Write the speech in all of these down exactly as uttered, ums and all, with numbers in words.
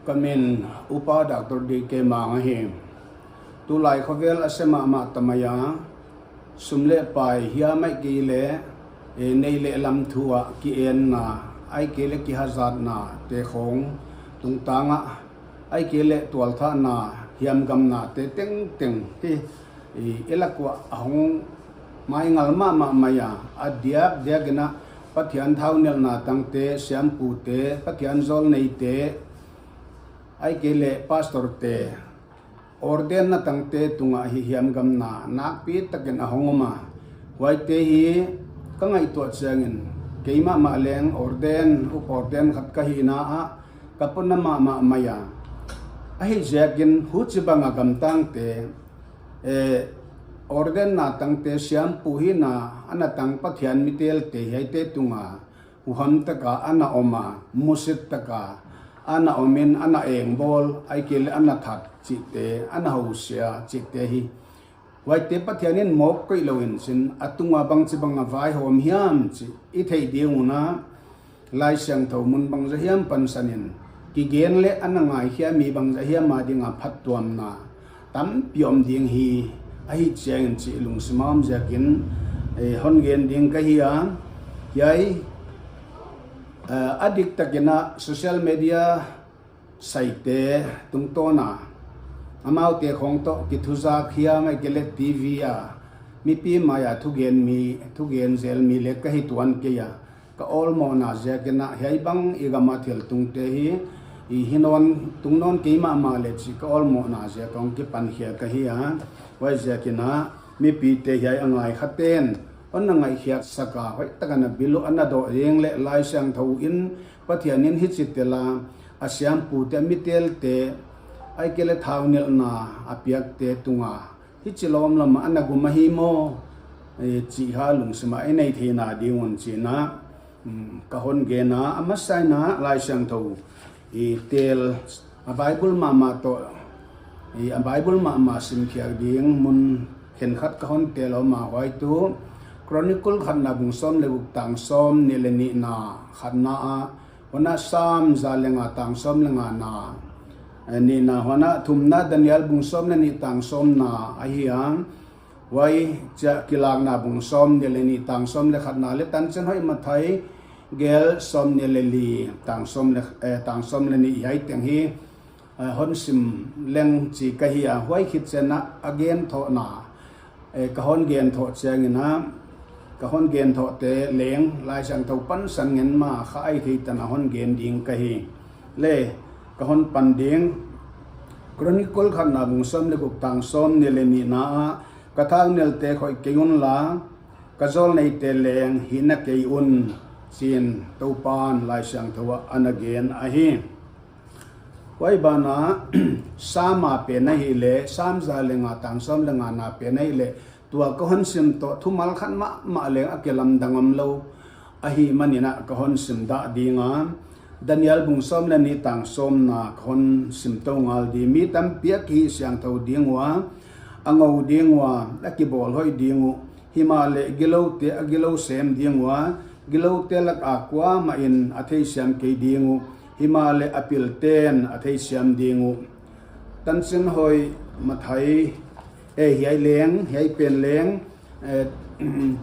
Ka min Upa Doctor D K Mang ahi. Tulai khovel a sem mahmah ta mai a, sum leh pai hiam ahihkeileh, e, nei leh lam thu ah ki-enna, ahihkeileh kihazatna te khong tungtang ah, ahihkeileh tualthahna, hiamgamna te tengteng hi, i, i lak uah a hong maingal mahmah mai a, a diakdiak in a Pathian thaunelhna tangte, siampute, Pathian zawlneite, ahihkeileh pastorte, ordain-na tangte tungah hi hiamgamna nakpi takin a hong om a. Huaite hi ka ngaihtuah chiangin, keimah mah leng ordain, upa ordain khat ka hihna ah, ka puna mahmah mai a. Ahihziakin huchibang a gamtangte, eh, ordain-na tangte, siampu hihna a na tang Pathian mi telte hiaite tunga huham taka a na om a, musit taka a na om in, a na engbawl, ahihkeileh a na that chihte, a na housia chihte hi. Huaite Pathian in mawk koih lou in chin, a tunga bangchibang a vaihawm hiam chih i theih ding un a, Laisiangthou mun bangzah hiam pansan in kigen leh a na ngaikhia mi bangzah hiam a dinga phattuamna tampi om ding hi. Ahihchiangin chih lungsim a om ziakin, eh, hon gen ding ka hi a. Hiai, eh, a diktakin a social media saite tungtawn a, amaute khong toh kithuzak hiam ahihkeileh T V a, mipi mai a thugen mi, thugen zel mi leh ka hi tuan kei a. Ka awlmohna ziakin a, hiai bang i gam a thil tungte hi, i hi nawn, tung nawn kei mahmah leh chih ka awlmohna ziak a hong kipan khia ka hi a. Huaiziakin a, mipite hiai a ngaikhaten hon na ngaihkhiak sak a, hoihtak a na bil uh a na doh ding leh Laisiangthou in Pathian in hichi tel a, a siampute, a mi telte, ahihkeileh thaunelhna a piakte tunga hichi lawmlawm a na gum ahi maw, eh, chih kha lungsim a i nei theihna ding un chi'n a, um, ka hon gen a, a masa in a Laisiangthou i tel, a Bible mahmah toh, i a Bible mahmah simkhiak ding mun khenkhat ka hon tel a om a, huai tuh Chronicle khatna bung sawm leh guk tang sawmnih leh nihna khatna ah, huan a Sam za leh nga tang sawm leh ngana, eh, nihna, huan a thumna Daniel bung sawm leh nih tang sawmna ahi a. Huai chiah Kilakna bung sawmnih leh nih tang sawm leh khatna leh Tanchin Hoih Mathai gel sawmnih leh li tang sawm leh, eh, tang sawm leh nih hiai teng hi, eh, hon sim leng chi ka hi a. Huai khit chiang a a genthohna, eh, ka hon genthoh chiangin a, ka hon genthouhte leng Laisiangthou pansan ngen mah kha ahih theih tan a hon gen ding ka hi. Leh, ka hon pan ding. Chronicle khatna bung sawm leh guk tang sawmnih leh nihna ah, ka thaunelte khoih kei unla, ka zawlneite leng hihna kei un, chi'n Toupa'n Laisiangthou ah a na gen ahi. Huai banah, Sam a pen ahihleh, Sam za leh nga tang sawm leh ngana pen ahihleh, tua ka hon sim toh thumal khat mahmah leng a kilamdang omlou ahihmanin a ka hon sim dah ding a. Daniel bung sawm leh nih tang sawmna ka hon sim tou ngal di. Mi tampi a kihihsiangthou ding ua, a ngou ding ua, a kibawl hoih ding uh. Himahleh giloute a gilou sem ding ua, giloute lak a kuamah in a theisiam kei ding uh. Himahleh a pilte'n a theisiam ding uh. Tanchin Hoih Mathai, eh, hiai leng, hiai pen leng, eh,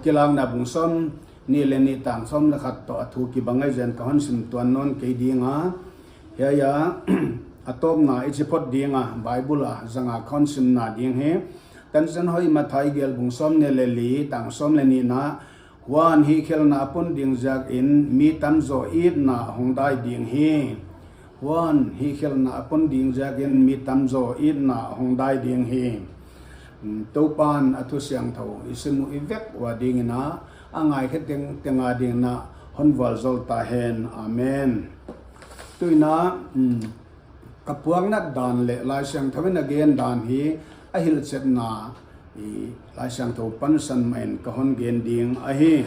Kilakna bung sawmnih leh nih tang sawm leh khat toh a thu kibang ahi ziakin ka hon sim tuan nawn kei ding a. Hiai a, a tawpna i chi phot ding a, Bible a zang a ka hon simna ding hi. Tanchin Hoih Mathai gel bung sawmnih leh li tang sawm leh nihna, Huan hihkhelhna a pun ding ziakin mi tamzaw itna hong dai ding hi. Huan hihkhelhna a pun ding ziakin mi tamzaw itna hong dai ding hi. Toupa'n a thu siangthou i sim uh i vek ua dingin a, a ngaikhe tengteng a dingin a hon vualzawl ta hen. Amen. Tuin a, um, ka puaknat dan leh Laisiangthou in a gen dan hi a hilhchetna i Laisiangthou pansan mah in ka hon gen ding ahi.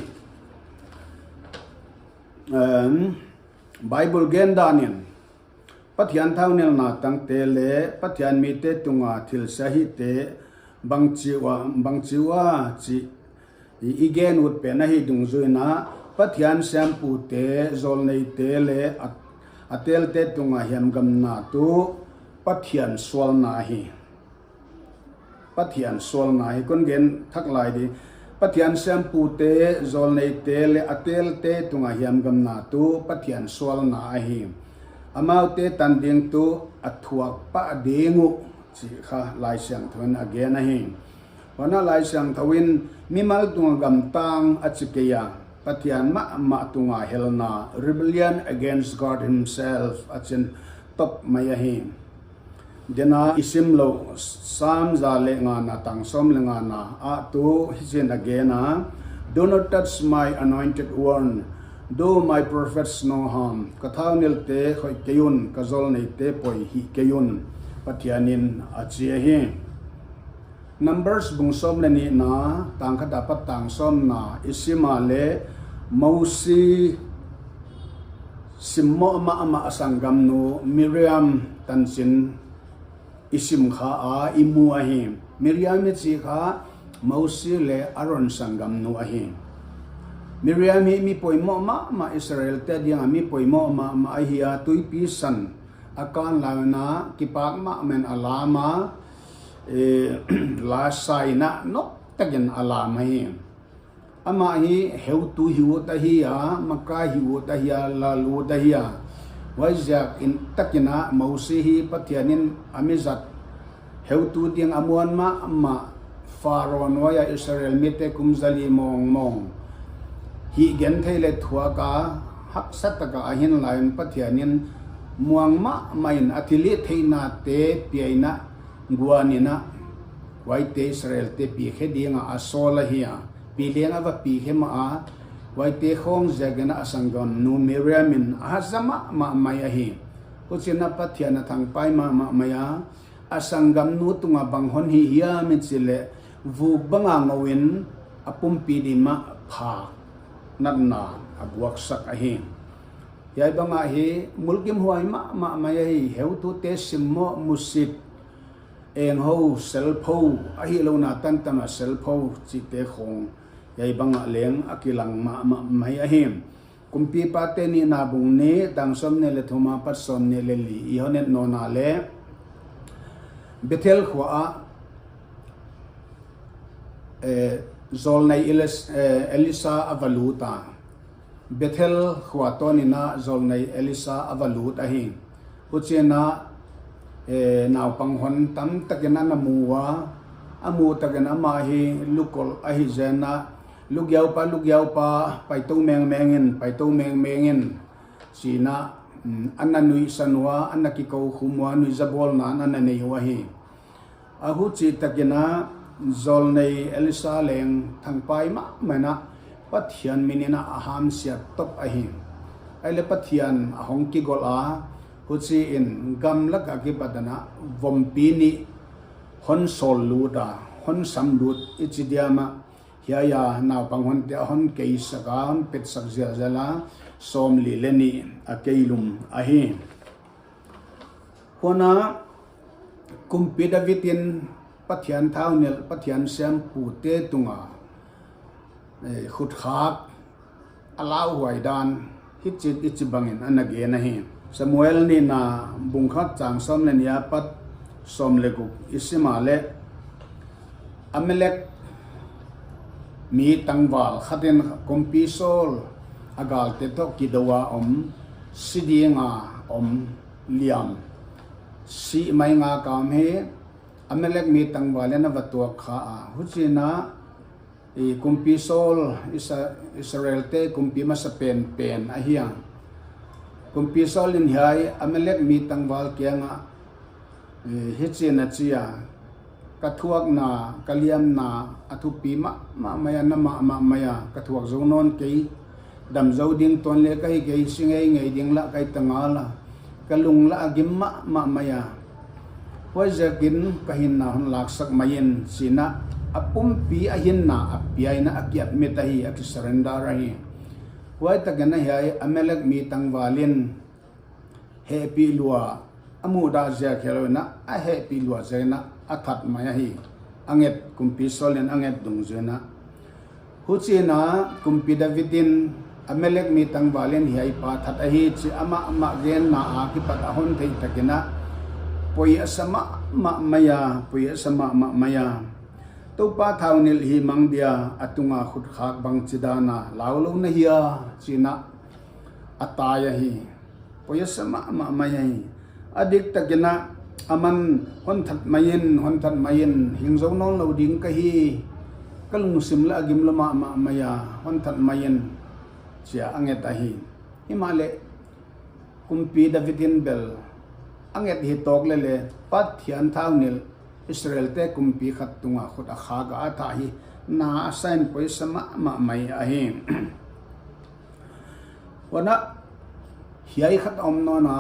Em, Bible gen dan in, Pathian thaunelhna tangte leh Pathian mite tunga thil sia hihte bangchi ua, bangchi ua chih i, i gen ut pen ahih dungzui in a, Pathian siampute, zawlneite leh a, a telte tunga hiamgamna tuh Pathian sualna ahi. Pathian sualna ahi, kon gen thak lai di. Pathian siampute, zawlneite leh a telte tunga hiamgamna tuh Pathian sualna ahi. Amaute tan ding tuh a thuak pah ding uh, chih kha Laisiangthou in a gen ahi. Huan a Laisiangthou in mimal tunga gamtang a chi kei a, Pathian mahmah tunga helna, rebellion against God himself, a chi'n top mai ahi. Dena i sim lou, Sam za leh ngana tang sawm leh ngana ah tuh hichi'n a gen a, "Do not touch my anointed one, do my prophets no harm." Ka thaunilhte khoih kei un, ka zawlneite poi hih kei un, Pathian in a chi ahi. Numbers bung sawm leh nihna, tang khat apat tang sawmna i sim a leh, Mosi simmoh mahmah a sanggamnu Miriam tanchin i sim kha a, i mu ahi. Miriam i chih kha Mosi leh Aaron sanggamnu ahi. Miriam hi mi poimoh mahmah, Israelte dinga mi poimoh mahmah ahi a, tuipi san a kan lai un a kipak mahmah in a lam a, eh, la sa in a nop takin a lam ahi. Amah hi heutu hi ut ahi a, makai hi ut ahi a, lal ut ahi a. Huaiziak in takin a Mosi hi Pathian in a mi zat heutu ding a muan mahmah, Pharaoh nuai a Israel mite kum zali mawngmawng hih genthei leh thuak a, haksa taka a hin lai un Pathian in muang mahmah in a thilhihtheihna te pia in a, guan in a, huaite Israelte pi khe dinga a sawl ahi a, pi leng a va pi khe mah a, huaite khawng ziak in a sanggamnu Miriam in a haza mahmah mai ahi. Huchi'n a Pathian a thangpai mahmah mai a, a sanggamnu tunga bang hon hih hiam i chih leh, vuk banga ngou in a pumpi dim a phak natna a buaksak ahi. Hiai bang ahi, mulkimhuai mahmah mai ahi, heutute simmoh, musit, enghou, selphou, ahihlouhna tantan a selphou chihte khawng hiai bang ah leng a kilang mahmah mai ahi. Kumpipate nihna bung nih, tang sawm nih leh thum apat sawm nih leh li i hon et nawn a leh, Bethel khua ah, eh, zawlnei Elis-, eh, Elisa a va lut a. Bethel khua tawn in a zawlnei Elisa a va lut ahi. Huchi'n a, eh, naupang hon tamtak in a na mu a, a muh tak in amah hi lukol ahi zen a, "Lugiaupa, lugiaupa, paitou mengmeng in, paitou mengmeng in," chi'n a, mm, a na nuihsan ua, a na kikou khum ua, nuihzabawlna a na nei uh ahi. A huchih tak in a zawlnei Elisa leng thangpai mahmah in a, Pathian min in a a hamsiat top ahi. Ahihleh Pathian a hong kigolh a, huchiin gamlak a kipat in a vompi nih hon sawl lut a, hon sam lut i chi diam a, hiai a naupang honte a hon keisak a, hon petsak ziahziah a, sawmli leh nih a kei lum ahi. Huan a, Kumpi David in Pathian thaunilh, Pathian siampute tunga, eh, khutkhak a lauhuai dan hichi, hichibangin a na gen ahi. Samuel nihna bung khat chang sawm leh nih apat sawm leh guk i sim a leh, Amalek mi tangval khat in Kumpi Saul a galte toh kidou a om, si ding a om liam, si mai ngak a om hi. Amalek mi tangval in a va tuak kha a, huchiin a, i Kumpi Saul, Isa-, Israelte kumpi masapen pen ahi a. Kumpi Saul in hiai Amalek mi tangval kiangah, i, hichiin a chi a, "Ka thuakna, ka liamna a thupi mahmah mai a, na mahmah mai a, ka thuak zou nawn kei, dam zou ding tuan leh ka hi kei, si ngeingei ding lah ka hi ta ngal a, ka lung lah a gim mahmah mai a. Huaiziakin ka hinna hon laksak mai in," chiin a, a pumpi a hinna a pia in a, a ki-admit ahi, a ki-surrender ahi. Huai takin a hiai Amalek mi tangval in hehpih lua, a muhdah ziak hilou in a, a hehpih lua ziak in a, a that mai ahi. A nget, Kumpi Saul in a nget dungzui in a. Huchiin a, Kumpi David in Amalek mi tangval in hiai pa that ahi chih amah mah genna a kipat a hon theih takin a poi a sa mahmah mai a, poi a sa mahmah mai a. Toupa thaunilh himang dia a tunga khut khak bangchidan a lau lou na hia, chiin a tai ahi. Poi a sa mahmah mai ahi. A dik takin a aman hon that mai in, hon that mai in, hing zou nawn lou ding ka hi, ka lungsim lah a gim lou mahmah mai a, hon that mai in, chia a nget ahi. Himahleh kumpi David in bel a nget hi tawk leh leh Pathian thaunilh Israelte kumpi khat tunga khut a khak a, a thah hi na a sa in poi a sa mahmah mai ahi. Huan a hiai khat a om nawn a,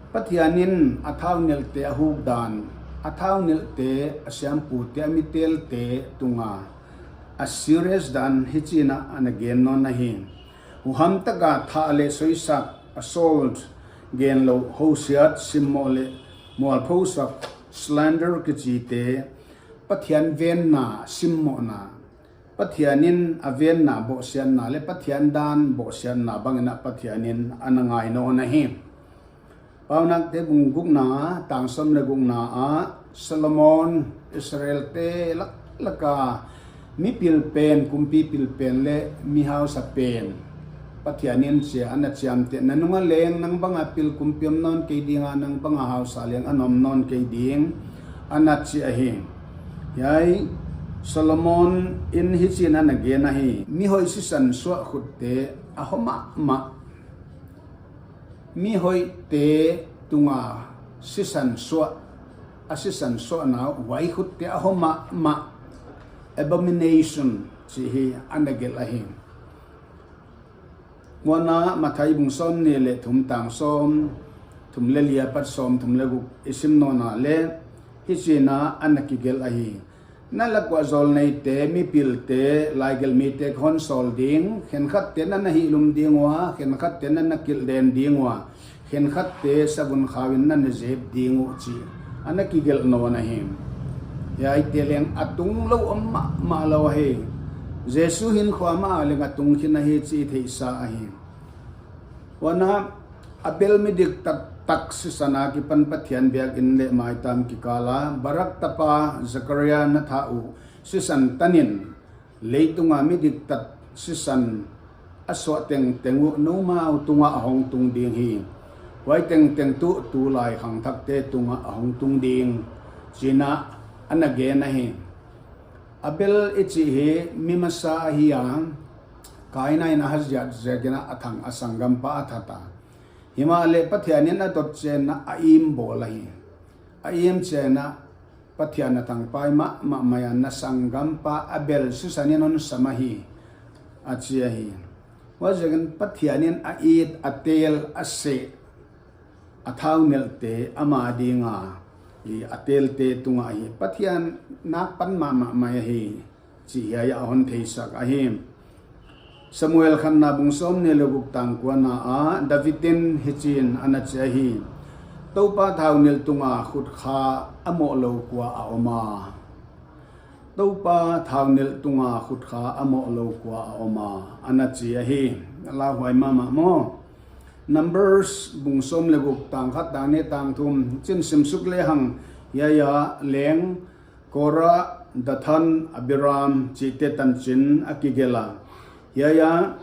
Pathian in a thaunilhte a huk dan, a thaunilhte, a siampute, a mitelte tunga a serious dan hichiin a ana gen nawn ahi. Huham taka thah leh soisak, assault, gen lou, housiat, simmoh leh mualphosak, slander kichite, Pathian venna, simmohna, Pathian in a venna bawhsiatna leh Pathian dan bawhsiatna bangin a Pathian in ana ngai nawn ahi. Paunakte bung gukna, tang sawm leh gukna ah Solomon, Israelte lak, laka mipil pen, kumpi pil pen leh mi hausa pen Pathian in chia ana chiamteh, na nunga leng nang banga pil kumpi om nawn kei ding a, nang banga hausa leng ana om nawn kei ding, ana chi ahi. Hiai Solomon in hichiin ana gen ahi. Mi hoih sisan suah khutte a hou mahmah. Mi hoihte tunga sisan suah, a sisan suahna huai khutte a hou mahmah. Abomination chih hi ana gelh ahi. Huan a Matthai bung sawmnih leh thum, tang sawmthum leh li apat sawmthum leh guk i sim nawn a leh hichiin a ana kigelh ahi. Na lak uah zawlneite, mipilte, laigelh mite ka hon sawl ding, khenkhatte na na hihlum ding ua, khenkhatte na na kilhden ding ua, khenkhatte savun khau in na na zep ding uh chi ana kigelh nawn ahi. Hiaite leng a tung lou om mahmah lou ahi. Jesu hinkhua mah a leng a tung khin ahi chih theihsa ahi. Huan a Abel midik taktak sisan a kipan Pathian biakin leh maitam kikal a Barak tapa Zakaria na thah uh sisan tanin, leitunga midik tak sisan a suah tengteng uh noumau tunga a hong tung ding hi. Huai tengteng tuh tulai khangthakte tunga a hong tung ding, chiin a ana gen ahi. Abel i chih hi mi masa ahi a, Kaina in a hat ziak ziakin a thang a sanggampa a that a. Himahleh Pathian in a dot chiangin a im bawl ahi. A im chiangin Pathian a thangpai mahmah mai a, na sanggampa Abel sisan in hon sam ahi, a chi ahi. Huaiziakin Pathian in a it, a tel, a seh, a thaunilhte ama dinga, i a telte tunga hi Pathian nakpan mahmah mai ahi chih hiai ah a hon theisak ahi. Samuel khatna bung sawmnih leh guk tang kuana ah David in hichiin ana chi ahi. Toupa thaunilh tunga khut kha a moh lou kua a om a. Toupa thaunilh tunga khut kha a moh lou kua a om a, ana chi ahi. A lauhuai mahmah maw. Numbers bung sawm leh guk tang khat, tang nih, tang thum chin sim suk lehang, hiai ah leng Korah, Dathan, Abiram chihte tanchin a kigelh a. Hiai ah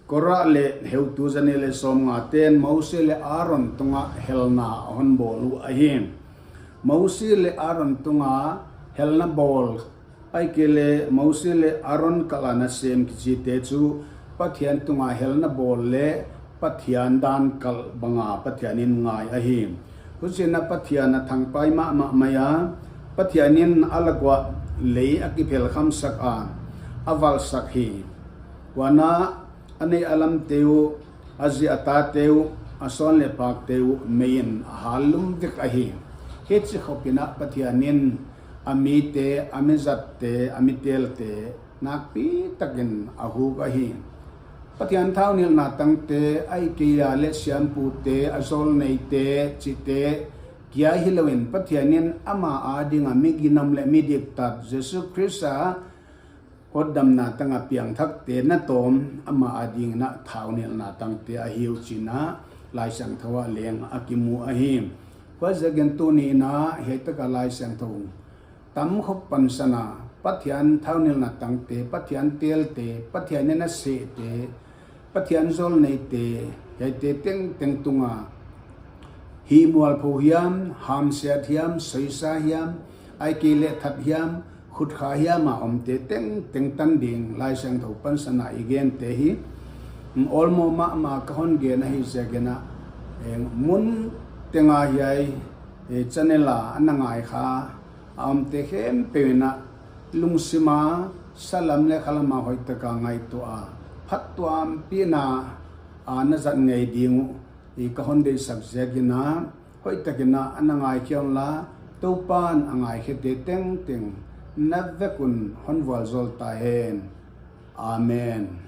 Korah leh heutu zanih leh sawmnga ten Mosi leh Aaron tunga helna a hon bawl uh ahi. Mosi leh Aaron tunga helna bawl, ahihkeileh Mosi leh Aaron kalh a nasem kichite chu Pathian tunga helna bawl leh Pathian dan kalh banga Pathian in ngai ahi. Huchiin Pathian a thangpai mahmah mai a, Pathian in a lak uah lei a kiphel khamsak a, a valhsak hi. Huan a neih a lamte uh, a zi a tate uh, a sawn leh pakte uh mei in a hal lum vek ahi. Hichi khopin Pathian in a mite, a mizatte, a mitelte nakpi takin a huk ahi. Pathian thaunilhna tangte, ahihkeileh siampute, a zawlneite chihte kia hilouin Pathian in ama adinga mi ginom leh mi diktat Jesu Khrist a hotdamna tang a piangthakte na tawm, ama adingin a thaunilhna tangte ahi uh chi'n a Laisiangthou ah leng a kimu ahi. Huaiziakin tuni'n a hiai tak a Laisiangthou tamkhop pansan a, Pathian thaunilhna tangte, Pathian telte, Pathian in a sehte, Pathian zawlneite, hiaite tengteng tung a hihmualpho hiam, hamsiat hiam, soisa hiam, ahihkeileh that hiam, khutkha hiam a omte tengteng tan ding Laisiangthou pansan a i gente hi. Awlmoh mahmah ka hon gen ahih ziakin a, eh, mun teng a hiai, eh, channel a ana ngai kha a omte khempeuh in a lungsim a, salam leh khalam a hoihtak a ngaihtuah a, phattuampihna a na zat ngei ding uh i ka hon deihsak ziakin a, hoihtak in a ana ngaikhia unla, Toupa'n a ngaikhiate tengteng na vek un hon vualzawl ta hen. Amen.